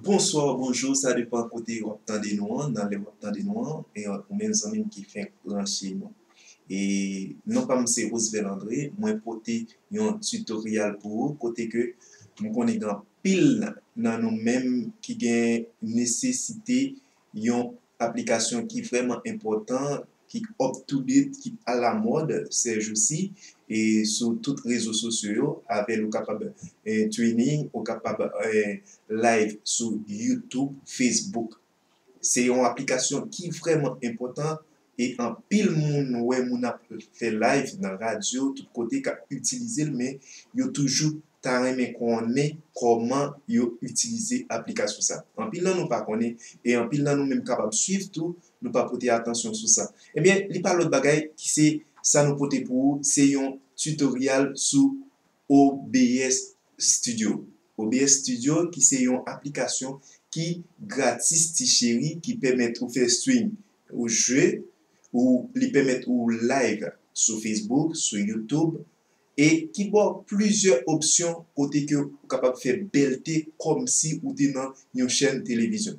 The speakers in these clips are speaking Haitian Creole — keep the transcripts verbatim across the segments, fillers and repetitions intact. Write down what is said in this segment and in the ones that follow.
Bonswa, bonjou, sa depann kote w ap tande nou an, nan lè w ap tande nou an, e ou menm zanmi m ki fenk branche nou. E non pa m se Roosevelt André, mwen pote yon tutorial pou ou, kote ke m konnen gen anpil nan nou menm ki gen nesesite yon aplikasyon ki vrèman enpòtan, ki up to date, ki alamòd sèjousi, e sou tout rezo sosyo yo, avè l ou kapab eh, training, ou kapab eh, live sou YouTube, Facebook. Se yon aplikasyon ki vrèman enpòtan e anpil moun wè moun ap fè live nan radyo, tout kote k ap itilize l, men yo toujou ta renmen konnen kòman yo itilize aplikasyon sa. Anpil nan nou pa konnen e anpil nan nou menm kapab swiv tou, nou pa pote atansyon sou sa. Ebyen, li pa lòt bagay ki se sa nou pote pou ou, se yon tutorial sou O B S Studio. O B S Studio ki se yon aplikasyon ki gratis ti cheri, ki pèmèt ou fè stream, ou jwe, ou li pèmèt ou live sou Facebook, sou YouTube, e ki ba w plizyè opsyon kote ke ou kapab fè bèlte kòmsi ou te nan yon chèn televizyon.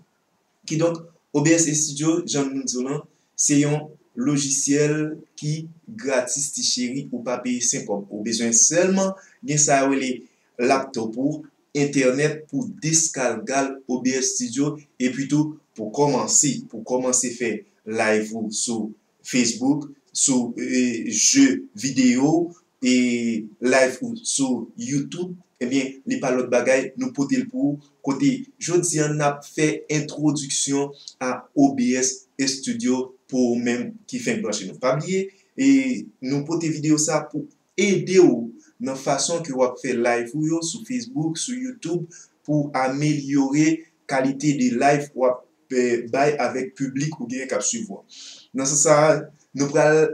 Kidonk, O B S Studio, jan nou di w lan, se yon lojisyèl ki gratis ti cheri, ou pa peye senk kòb. Ou bezwen sèlman gen sa yo rele laptop ou, entènèt pou deskalgal O B S Studio, epi tou pou kòmanse, pou kòmanse fè live ou sou Facebook, sou eh, je videyo, e live ou sou YouTube, ebyen, li pa lòt bagay, nou pote l pou ou. Kote jodi a n ap fè entwodiksyon a O B S Studio pou ou menm ki fenk branche nou. Pa bliye, e nou pote videyo sa pou ede w nan fason ke w ap fè live ou yo sou Facebook, sou YouTube, pou amelyore kalite de live w ap eh, bay avèk piblik ou genyen k ap swiv ou an. Nan sans sa a, nou pral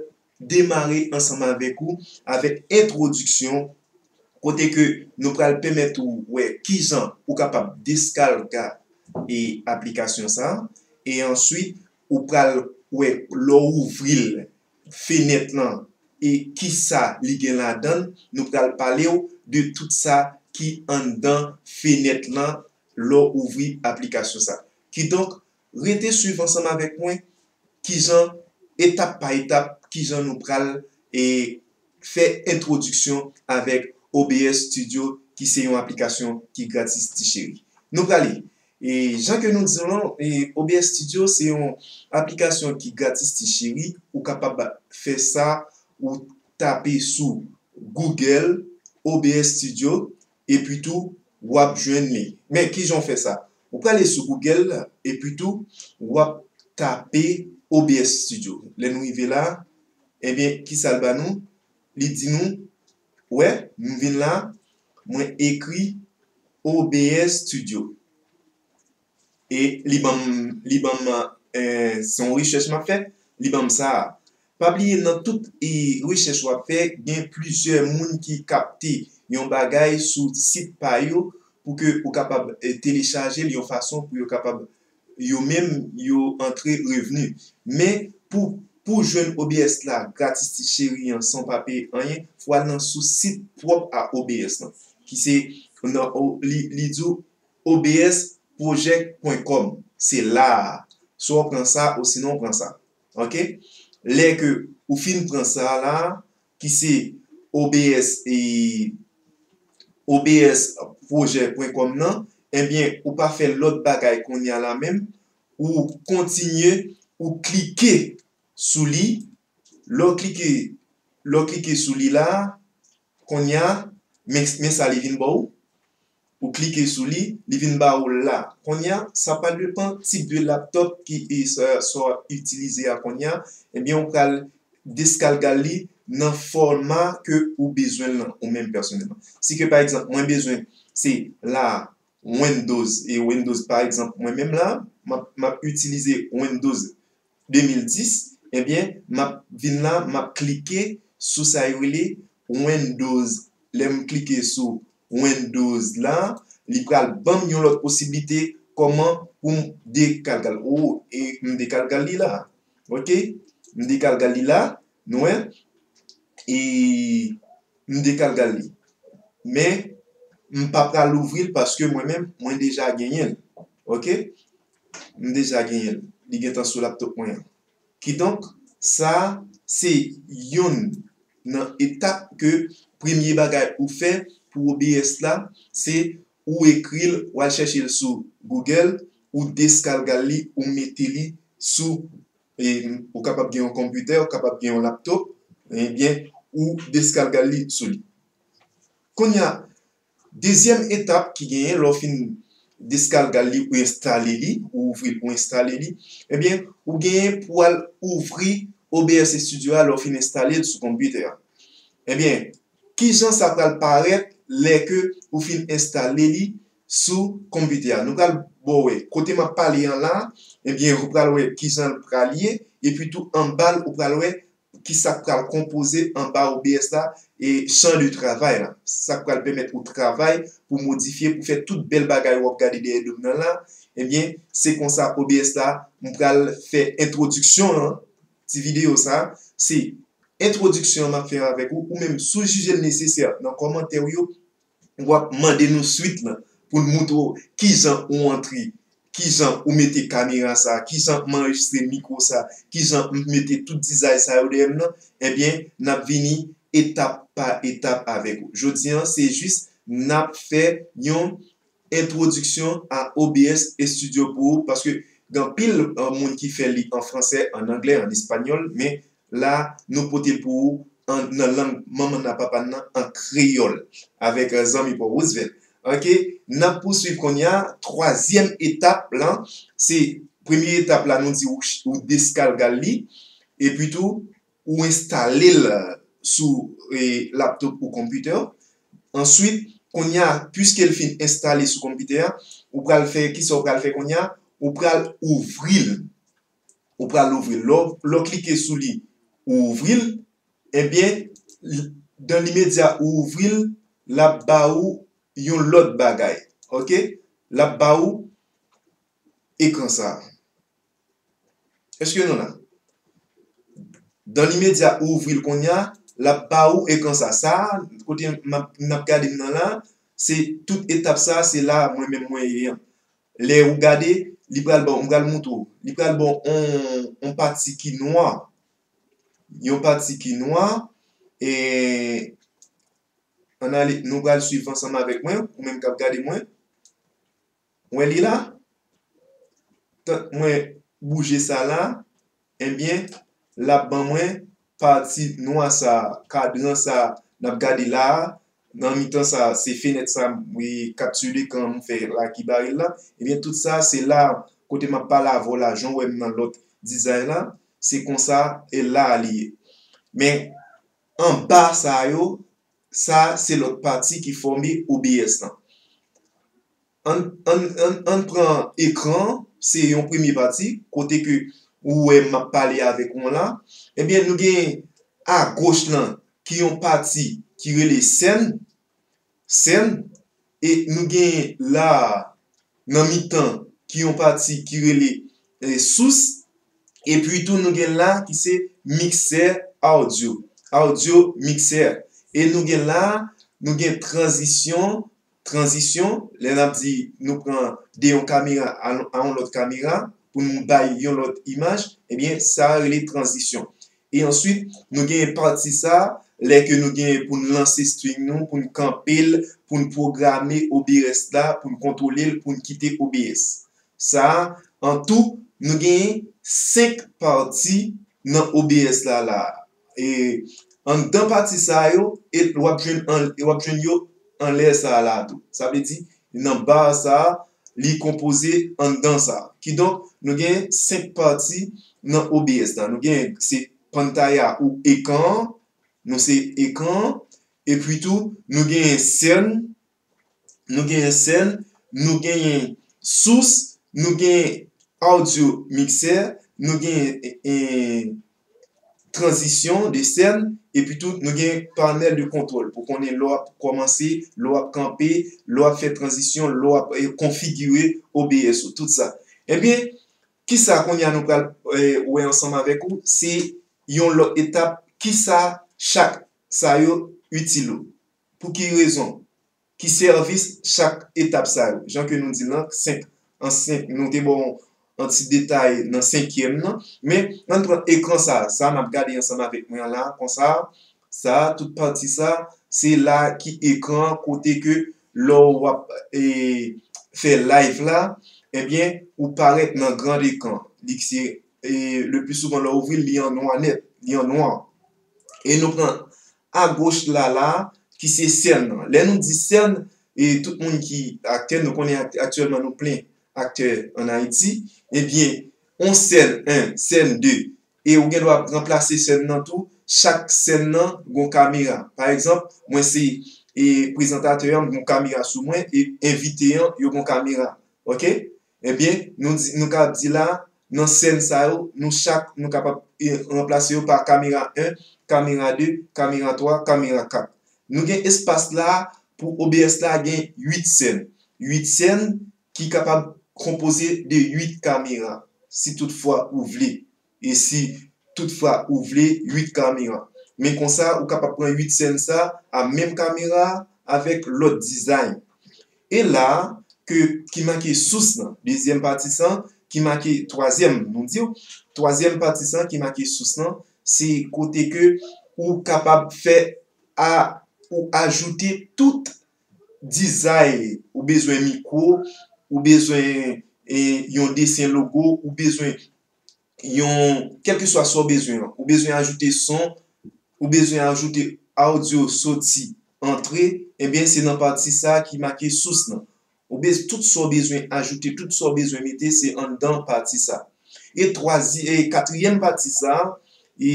demare ansanm avèk ou avèk entwodiksyon kote ke nou pral pèmèt ou wè kijan ou kapab deskalga e aplikasyon sa a, e answit ou pral wè lè w ouvri l, fenèt lan e kisa li gen ladan l, nou pral pale w de tout sa ki anndan fenèt lan lè w ouvri aplikasyon sa. Kidonk, rete swiv ansanm avèk mwen kijan, etap pa etap, kijan nou pral e fè entwodiksyon avèk O B S Studio ki se yon aplikasyon ki gratis ti cheri. Nou prale. E jan ke nou di w lan, e O B S Studio se yon aplikasyon ki gratis ti cheri, ou kapab fè sa ou tape sou Google O B S Studio, epi tou w ap jwenn li. Men kijan w fè sa? Ou prale sou Google, epi tou w ap tape O B S Studio. Lè nou rive la, ebyen, kisa l ba nou? Li di nou, wè, m vin la, mwen ekri O B S Studio. E li ban m, li ban m, eh, se yon rechèch m ap fè, li ban m sa a. Pa bliye, nan tout e, rechèch w ap fè, gen plizyè moun ki kapte yon bagay sou sit pa yo pou ke ou kapab eh, telechaje l yon fason pou yo kapab yo menm yo antre revni. Men pou pou jwenn O B S la gratis ti cheri an san w pa peye anyen, fò w al nan sou sit pwòp a O B S lan, ki se nan li, li di w O B S project point com. Se la a. Swa w pran sa osinon w pran sa. Oke? Lè ke ou fin pran sa la, ki se O B S e O B S project point com nan, ebyen, ou pa fè lòt bagay kounye a la menm, ou kontinye, ou klike sou li, lè w klike, lè w klike sou li la, kounye a, men, men sa li vin ba w, ou klike sou li, li vin ba w la. Kounye a, sa pa depann tip de laptop ki e sa, sa w ap itilize a kounye a, ebyen, ou pral deskalga li nan fòma ke ou bezwen l lan, ou menm pèsonèlman. Si ke, pa egzanp, mwen bezwen, se la, Windows, e Windows, pa egzanp, mwen menm la, m ap, m ap itilize Windows de mil dis, ebyen, m ap vin la, m ap klike sou sa yo rele Windows. Lè m klike sou Windows la, li pral ban m yon lòt posiblite kòman pou m dekalgal. O, e m dekalgal li la. Oke? M dekalgal li la, nou wè? E m dekalgal li. Men, m pa pral ouvri l paske mwen menm, mwen deja genyen l. Ok? M deja genyen l. Li gentan sou laptop mwen an. Kidonk, sa a se yonn nan etap ke premye bagay ou fè pou O B S la, se ou ekri l, w al chèche l sou Google, ou deskalgal li, ou mete li sou, e, ou kapab gen yon konpitè, ou kapab gen yon laptop, ebyen, ou deskalgal li sou li. Kounye a, dezyèm etap ki genyen, lè w fin deskalgal li, ou enstale li, ou ouvri l, ou enstale li, ebyen, ou genyen pou w al ouvri O B S Studio a lè w fin enstale l sou konpitè a. Ebyen, kijan sa pral parèt lè ke ou fin enstale li sou konpitè a? Nou pral ba w wè. Kote m ap pale an la, ebyen, ou pral wè kijan l pral ye, epi tou anba l, ou pral wè ki sa k pral konpoze anba O B S la, e chan de travay la. Sa k pral pèmèt ou travay, pou modifye, pou fè tout bèl bagay w ap gade dèyè do m nan la, ebyen, se konsa O B S la, m pral fè entwodiksyon an, ti videyo sa, se entwodiksyon an m ap fè avèk ou, ou menm si w jije l nesesè nan kòmantè w yo, w ap mande nou swit lan pou n moutre w kijan ou antre, kijan ou mete kamera sa, kijan m anrejistre mikwo sa, kijan m mete tout dizay sa yo dèyè m nan, ebyen, n ap vini etap pa etap avèk ou. Jodi an, se jis n ap fè yon entwodiksyon a O B S Studio pou ou, paske gen anpil, euh, moun ki fè li an fransè, an anglè, an espanyòl, men la, nou pote l pou ou an, nan lang manman n ak papa n nan, an kreyòl, avèk, euh, zanmi pa w Roosevelt. Ok, n ap pouswiv kounye a, twazyèm etap lan, se premye etap la, nou di ou, ou deskalgal li, epi tou, ou enstale l sou, e, laptop ou konpitè. Answit, kounye a, piske l fin enstale sou konpitè a, ou pral fè, kisa ou pral fè kounye a? Ou pral ouvri l. Ou pral ouvri l. Lè w, lè w klike sou li, ou ouvri l, ebyen, l-, dan limedya ou ouvri l, l ap ba ou yon lòt bagay. Ok? L ap ba ou ekran sa a. Èske nou la? Dan limedya, ou ouvri l kounye a, l ap ba ou ekran sa. Sa a, kote m ap, n ap gade m nan la, se tout etap sa a, se la mwen menm mwen ye an. Lè ou gade, li pral ba w, m pral moutre w. Li pral ba w on, on pati ki nwa. Yon pati ki nwa, e ann ale, nou pral swiv ansanm avèk mwen, ou menm k ap gade mwen. Ou wè li la? Tank mwen bouje sa la, ebyen, l ap ban mwen pati nwa sa, kadran sa n ap gade la a, nan mitan sa, se fenèt sa, wi, kapti lekran m fè la ki bare l la. Ebyen, tout sa, se la, kote m ap pale avè w la, jan w wè m nan lòt dizay la, se konsa, e la a li ye. Men, anba sa yo, sa se lòt pati ki fòme O B S lan. Ann, ann, ann, ann pran ekran, se yon premye pati, kote ke ou wè m ap pale avèk ou la. Ebyen, nou gen agoch lan, ki yon pati ki rele sèn, sèn, e nou gen la a, nan mitan, ki yon pati ki rele, e, sous, epi tou nou gen la ki se miksè audio, audio mixer. E nou gen la, nou gen tranzisyon, tranzisyon, lè n ap di nou pran de yon kamera a, a yon lòt kamera, pou nou bay yon lòt imaj, ebyen, sa a rele tranzisyon. E answit, nou gen pati sa, lè ke nou gen pou n lanse string nou, pou n kanpe l, pou n pwograme O B S la, pou n kontwole l, pou n kite O B S. Sa a, an tou, nou gen senk pati nan O B S la, la. E anndan pati sa yo, e w ap jwenn an, e w ap jwenn yo anlè sa a la tou. Sa vle di, nan ba sa a, li konpoze anndan sa a. Kidonk, nou gen senk pati nan O B S la. Nou gen, se pantalla ou ekran an, nou se ekran an, epi tou, nou gen sèn, nou gen sèn, nou gen sous, nou gen audio mixer, nou gen, e, tranzisyon de sèn, epi tou nou gen panèl de kontwòl pou konnen lè w ap kòmanse, lè w ap kanpe, lè w ap fè tranzisyon, lè w ap, e, konfigire O B S ou, tout sa. Ebyen, kisa kounye a nou pral, e, wè ansanm avèk ou? Se yon lòt etap, kisa chak sa yo itil ou? Pou ki rezon? Ki sèvis chak etap sa yo? Jan ke nou di l lan, senk an senk, nou te ba w yon ti detay nan senkyèm nan. Men, ann pran ekran sa, sa n ap gade ansanm avèk mwen an la, konsa, sa, tout pati sa, se la ki ekran kote ke lè w ap e, fè live la, ebyen, ou parèt nan grand écran. Li se, e, le pli souvan lè w ouvri l, li an nwa nèt, li an nwa. E nou pran agoch la la, ki se sèn nan. Lè nou di sèn, e tout moun ki aktè, nou konnen ak- aktyèlman nou plen aktè ann Ayiti, ebyen, on sèn en, sèn de, e ou gen dwa ranplase sèn nan tou, chak sèn nan gon kamera. Pa egzanp, mwen se e, prezantatè an, gon kamera sou mwen, e envite an, yo gon kamera. Oke? Ebyen, nou di, nou ka di la, nan sèn sa yo, nou chak, nou kapab e, ranplase yo pa kamera en, kamera de, kamera twa, kamera kat. Nou gen espas la pou O B S la gen uit sèn. Uit sèn ki kapab konpoze de uit kamera, si toutfwa ou vle. E si toutfwa ou vle uit kamera. Men konsa, ou kapab pran uit sèn sa a menm kamera avèk lòt dizay. E la, ke, ki make sous lan, dezyèm pati sa, ki make twazyèm, nou di w, twazyèm pati sa ki make sous lan, se kote ke ou kapab fè a, ou ajoute tout dizay, ou bezwen mikwo, ou bezwen e, yon desen logo, ou bezwen yon, kèlkeswa sa w bezwen an, ou bezwen ajoute son, ou bezwen ajoute audio soti, antre, ebyen, se nan pati sa ki make sous lan. Ou bez, tout sa w bezwen ajoute, tout sa w bezwen mete, se anndan pati sa. E twazi, e katriyèm pati sa, e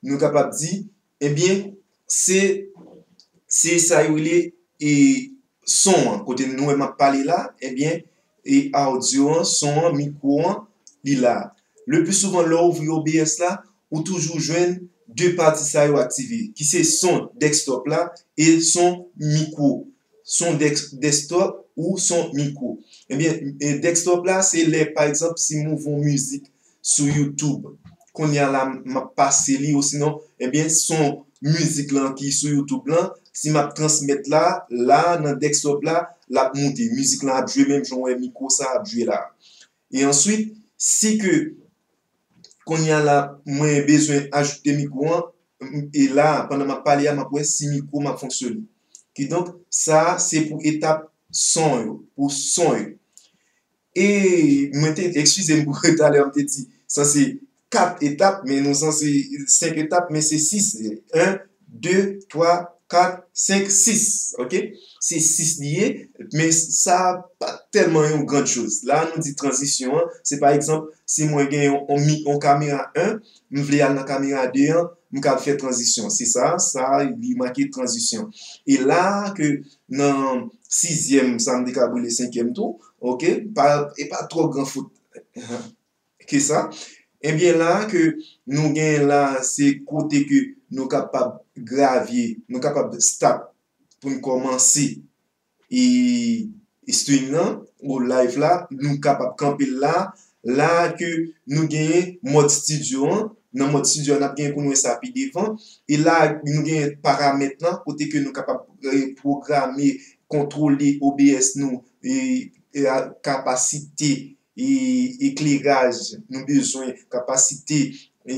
nou kapab di, ebyen, se, se sa yo rele, e son an, kote nou wè m ap pale la, ebyen, e audio an, son an, mikwo an, li la. Le pli souvan, lè w ouvri O B S la, ou toujou jwenn de pati sa yo aktive, ki se son desktop la e son mikwo. Son dex- desktop ou son mikwo. Ebyen, e desktop la, se lè, pa egzanp, si m ouvri yon mizik sou YouTube, kounye a la, m ap pase li, osinon, ebyen, son mizik lan ki sou YouTube lan, si m ap transmèt la, la, nan desktop la, l ap moute. Mizik lan ap jwe menm jan w wè mikwo sa ap jwe la. E answit, si ke kounye a la, mwen bezwen ajoute mikwo an, m- e la, pandan m ap pale a, m ap wè si mikwo m ap fonksyone. Kidonk, sa a se pou etap son yo, pou son yo. E mwen te, eskize m pou talè a m te di, sa se kat etap, men nou sanse senk etap, men se sis. En, de, twa, kat, senk, sis. Oke? Se sis li ye, men sa pa tèlman yon grand chose. La, nou di tranzisyon an, se pa egzanp, si mwen gen yon, yon, mi- yon kamera en, m vle al nan kamera de an, m ka fè tranzisyon. Se sa, sa, li make tranzisyon. E la ke nan sizyèm, sa m te ka rele senkyèm tou, oke, pa, e pa twò gran fout ke sa. Ebyen, la ke nou gen la, se kote ke nou kapab gravye, nou kapab start pou n kòmanse e, e stream nan, ou live la, nou kapab kanpe l la, la ke nou genyen mòd studio an, nan mòd studio an, n ap genyen pou n wè sa pi devan, e la nou genyen paramèt lan, kote ke nou kapab e, pwograme, kontwole O B S nou, e, e, a- kapasite e, ekleraj nou bezwen, kapasite e,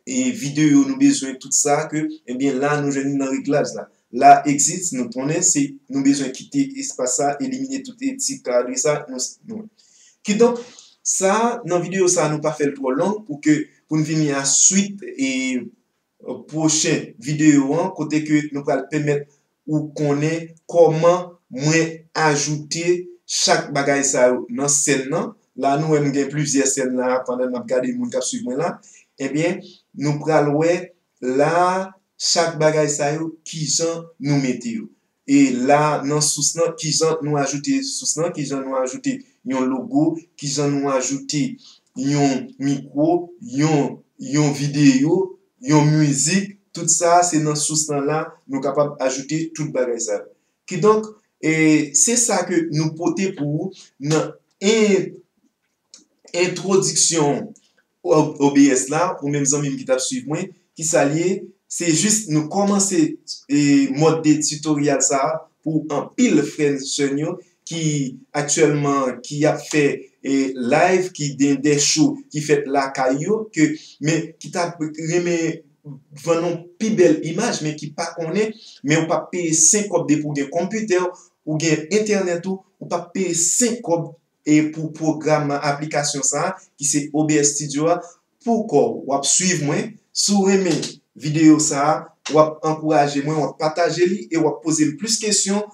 e videyo nou bezwen, tout sa ke, ebyen, la nou jwenn li nan reglaj la. La exit, nou konnen se nou bezwen kite espas sa, elimine tout ti kadre sa, nou, nou. Kidonk, sa, nan videyo sa, nou pa fè l twò long pou ke, pou n vini a swit e pwochen videyo an, kote ke nou pral pèmèt ou konnen kòman mwen ajoute chak bagay sa yo nan sèn nan. La, nou wè m gen plizyè sèn la, pandan m ap gade moun k ap swiv mwen la. Ebyen, nou pral wè la, chak bagay sa yo, kijan nou mete yo. E la, nan sous lan, kijan nou ajoute sous lan, kijan nou ajoute yon logo, kijan nou ajoute yon mikwo, yon, yon videyo, yon mizik, tout sa, se nan sous lan la, nou kapab ajoute tout bagay sa yo. Kidonk, e, se sa ke nou pote pou ou nan en- entwodiksyon O- O B S la, ou menm zanmi m ki t ap swiv mwen, ki sa l ye, se jis nou kòmanse e, mòd de tutorial sa a pou anpil frè n sè n yo ki aktyèlman ki ap fè e live, ki gen de show ki fèt lakay yo, ke men ki ta renmen vann yon pi bèl imaj, men ki pa konnen, men ou p ap peye senk kòb depi w gen konpitè, ou gen entènèt ou, ou p ap peye senk kòb e pou pwogram aplikasyon sa a, ki se O B S Studio a, pou kò w, w ap swiv mwen. Si w renmen videyo sa a, w ap ankouraje mwen, w ap pataje li e w ap poze m plis kesyon.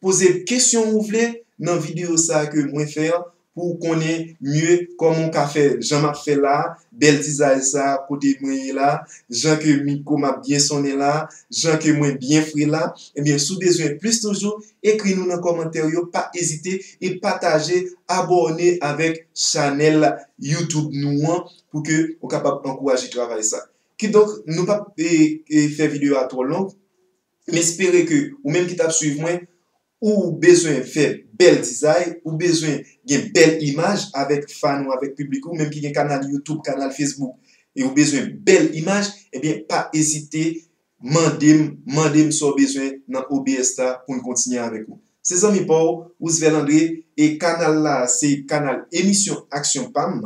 Poze kesyon ou vle nan videyo sa a ke mwen fè an, pou w konnen mye kòman w ka fè jan m ap fè la a, bèl dizay sa a kote mwen ye la, jan ke mikwo m ap byen sonnen la a, jan ke mwen byen fre la. Ebyen, si w bezwen plis toujou, ekri nou nan kòmantè yo, pa ezite e pataje, abòne avèk chanèl YouTube nou an pou ke w kapab ankouraje travay sa. Kidonk, nou p ap e, e, fè videyo a twò long. M espere ke ou menm ki t ap swiv mwen, ou bezwen fè bèl dizay, ou bezwen gen bèl imaj avèk fan ou, avèk piblik ou, menm ki gen kanal YouTube, kanal Facebook, e ou bezwen bèl imaj, ebyen, pa ezite, mande m, mande m sa w bezwen nan O B S la pou n kontinye avèk ou. Se zanmi pa w, Roosevelt André, e kanal la, se kanal emisyon Aksyon Pa M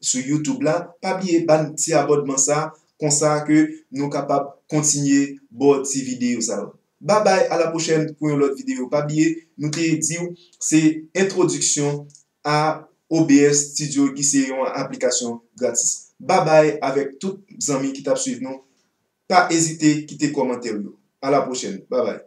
sou YouTube la. Pa bliye ba n ti abònman sa, konsa ke nou kapab kontinye ba w ti videyo sa yo. Babay, a la pwochèn pou yon lòt videyo. Pa bliye, nou te di w se entwodiksyon a O B S Studio ki se yon aplikasyon gratis. Babay avèk tout zanmi ki t ap swiv nou. Pa ezite kite kòmantè w yo. A la pwochèn. Babay.